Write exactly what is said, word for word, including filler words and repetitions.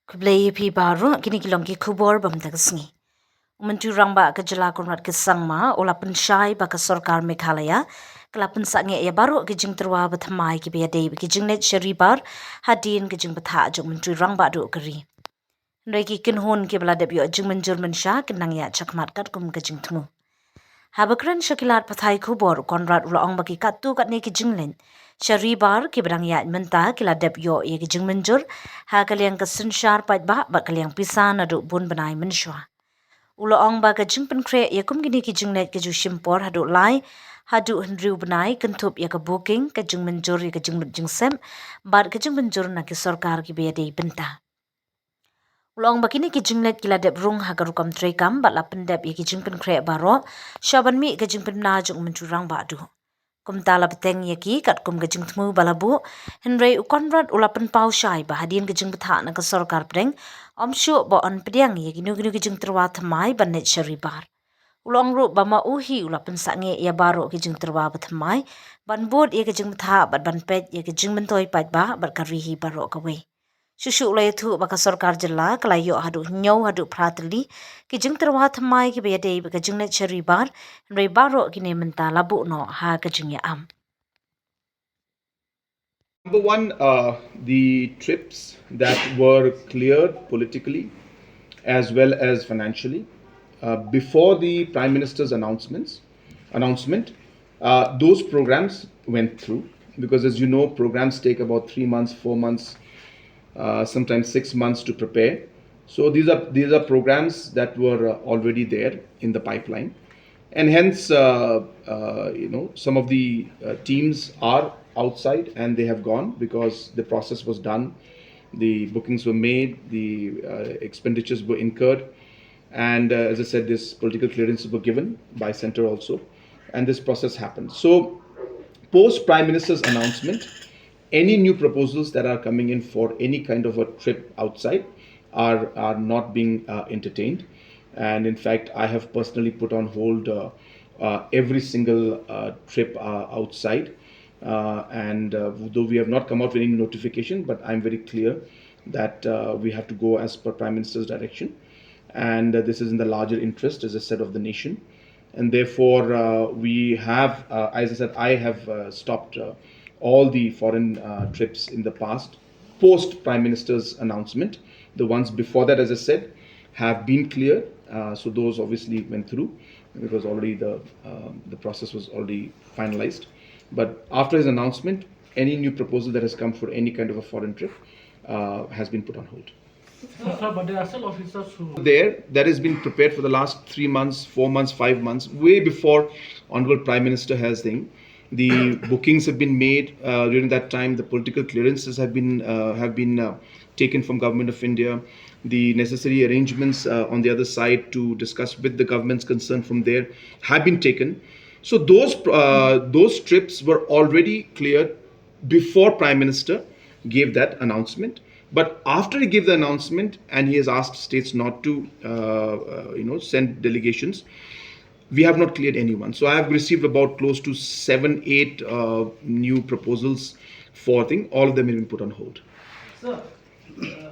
Khublei ïa phi baroh, kine ki long ki khubor ba mynta ka sngi. U Myntri Rangbah ka jylla Conrad K Sangma u la pynshai ba ka sorkar Meghalaya ka la pynsangeh ïa baroh ki jingtyrwa ba thymmai kiba ïadei bad ki jingleit sharibar hadien ka jingbthah jong u Myntri Rangbah duh ka ri. Hynrei ki kynhun kiba la dep ïoh jingmynjur mynsha kin nang ïaid shakhmat katkum ka jingthmu. Haba kren sha ki lad pathai khubor, u Conrad u la ong ba ki katto katne ki jingleit sharibar kiba dang ïaid mynta ki la dep ïoh ïa ki jingmynjur ha ka liang ka synshar paidbah bad ka liang pisa naduh bun bnai mynshuwa. U la ong ba ka jingpynkhreh ïa kum kine ki jingleit ka ju shim por haduh lai haduh hynriew bnai, kynthup ïa ka booking, ka jingmynjur ïa ka jinglut jingsep bad ka jingmynjur na ki sorkar kiba ïadei bynta. U la ong ba kine ki jingleit ki la dep rung ha ka rukom treikam bad la pyndep ïa ki jingpynkhreh baroh sha ban mih ka jingpynbna jong u Myntri Rangbah duh. Kumta la bteng ïa ki katkum ka jingthmu ba la buh, hynrei u Conrad u la pynpaw shai ba hadien ka jingbthah na ka sorkar pdeng, ym shuh ba yn pdiang ïa kino kino ki jingtyrwa thymmai ban leit sharibar. U la ong ruh ba ma u hi u la pynsangeh ïa baroh ki jingtyrwa ba thymmai ban bud ïa ka jingbthah bad ban peit ïa ka jingmyntoi paidbah bad ka ri hi baroh kawei. Shuh shuh u la ïathuh ba ka sorkar jylla ka la ïoh haduh hynñiew haduh phra tylli ki jingtyrwa thymmai kiba ïadei bad ka jingleit sharibar, hynrei baroh kine mynta la buh noh ha ka jingïaam. Number one, uh, the trips that were cleared politically as well as financially, uh, before the Prime Minister's announcements, announcement, uh, those programs went through, because, as you know, programs take about three months, four months, uh, sometimes six months to prepare. So these are, these are programs that were, uh, already there in the pipeline, and hence, uh, uh, you know, some of the, uh, teams are outside and they have gone because the process was done, the bookings were made, the, uh, expenditures were incurred, and, uh, as I said, this political clearances were given by centre also, and this process happened. So, post Prime Minister's announcement, any new proposals that are coming in for any kind of a trip outside are, are not being, uh, entertained. And in fact, I have personally put on hold, uh, uh, every single, uh, trip, uh, outside. Uh, and, uh, though we have not come out with any notification, but I'm very clear that, uh, we have to go as per Prime Minister's direction. And, uh, this is in the larger interest, as I said, of the nation. And therefore, uh, we have, uh, as I said, I have, uh, stopped, uh, all the foreign, uh, trips in the past, post Prime Minister's announcement. The ones before that, as I said, have been cleared. Uh, so those obviously went through because already the, um, the process was already finalized. But after his announcement, any new proposal that has come for any kind of a foreign trip, uh, has been put on hold. Sir, but there are still officers who there, that has been prepared for the last three months, four months, five months, way before Honorable Prime Minister has thing. The bookings have been made, uh, during that time. The political clearances have been, uh, have been, uh, taken from Government of India. The necessary arrangements, uh, on the other side to discuss with the governments concerned from there have been taken. So those, uh, those trips were already cleared before Prime Minister gave that announcement. But after he gave the announcement and he has asked states not to, uh, uh, you know, send delegations, we have not cleared anyone. So I have received about close to seven, eight, uh, new proposals for thing. All of them have been put on hold. Sir, uh,